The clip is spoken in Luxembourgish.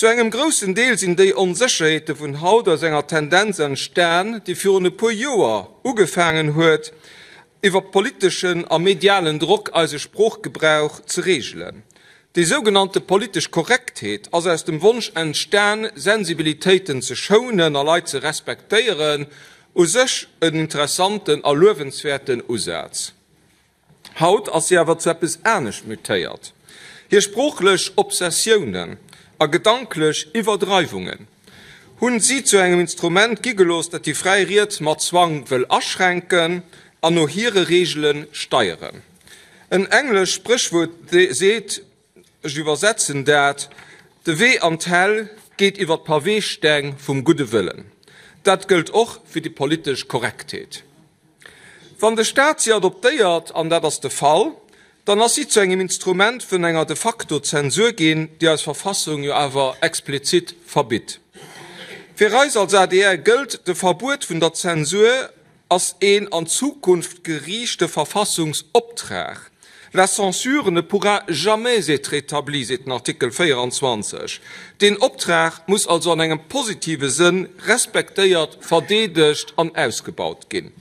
Zu engem groussen Deel sinn déi Onsécherheete vun haut aus enger Tendenz entstan, déi virun e puer Joer ugefaangen huet, iwwer politeschen a medialen Drock eise Sproochgebrauch ze reegelen. Déi sougenannte politesch Korrektheet ass aus dem Wonsch entstan, Sensibilitéiten ze schounen a Leit ze respektéieren, u sech en interessanten a luewenswäerten Usaz. Haut ass si awer zu eppes anescht mutéiert. Hir sproochlech Obsessiounen a gedanklech Iwwerdreiwungen hunn si zu engem Instrument gi gelooss, dat déi fräi Ried mat Zwang wëll aschränken an no hire Reegele steieren. En englescht Spréchwuert seet, ech iwwersetzen dat, De Wee an d'Häll geet iwwer d'Paweesteng vum gudde Wëllen. Dat gëllt och fir déi politesch Korrektheet. Wann de Staat si adoptéiert, an dat ass de Fall, dann ass si zu engem Instrument vun enger de facto Zensur ginn, déi eis Verfassung jo awer explizit verbitt. Fir eis als adr gëllt, De Verbuet vun der Zensur ass een an d'Zukunft geriichte Verfassungsoptrag. La censure ne pourra jamais être établie, seet den Artikel 24. Deen Optrag muss also an engem positive Sënn respektéiert, verdeedegt an ausgebaut ginn.